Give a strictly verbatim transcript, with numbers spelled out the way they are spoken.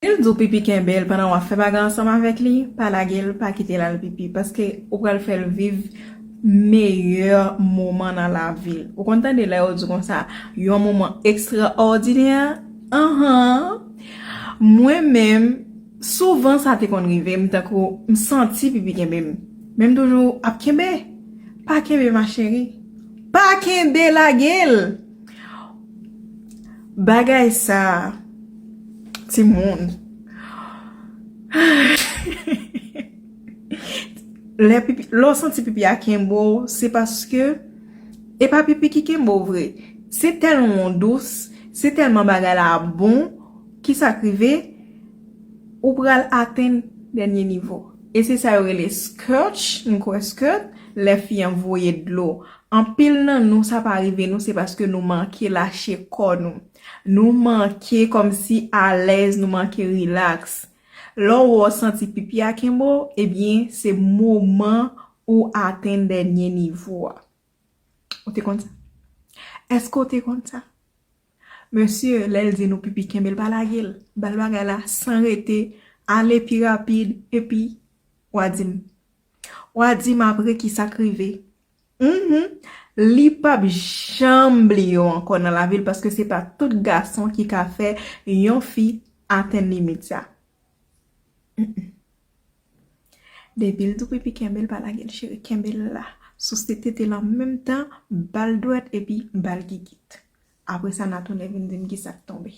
Li di w pipi kenbe l pandan w ap fè bagay ansanm avèk li, pa lage l, pa kite l al pipi, paske ou pral fè l viv meyè moman nan lavi l. Ou konn tande lè yo di konsa, yon moman ekstraòdinè? Anhan. Mwen menm, souvan sa te konn rive m, tankou m santi pipi kenbe m. Men m toujou ap kenbe. Pa kenbe, ma chérie. Pa kenbe, lage l. Bagay sa, timoun. Lè pipi, lè w santi pipi a kenbe w, se paske e pa pipi ki kenbe w vre. Se tèlman w dous, se tèlman bagay la bon, ki sa k rive, ou pral atenn dènye nivo. E se sa yo rele squirt, m kwè squirt, lè fi an voye dlo. Anpil nan nou, sa pa rive nou, se paske nou manke lache kò nou. Nou manke kòmsi alèz, nou manke rilaks. Lè w wè w santi pipi a kenbe w, ebyen, se moman ou atenn dènye nivo a. Ou te konn sa? Èske w te konn sa? Mesye, lè l di nou pipi kenbe l, pa lage l. Ba l bagay la san rete, ale pi rapid, epi w a di m. W a di m apre ki sa k rive. Mhm. Li p ap janm bliye w ankò nan lavi l, paske se pa tout gason ki ka fè yon fi atenn limit sa. Mm-mm. Depi l di w pipi kenbe l, pa lage l, cheri, kenbe l la. Souse tete l an menm tan, ba l dwèt epi ba l gigit. Apre sa, n a tounen vin di m ki sa k tonbe.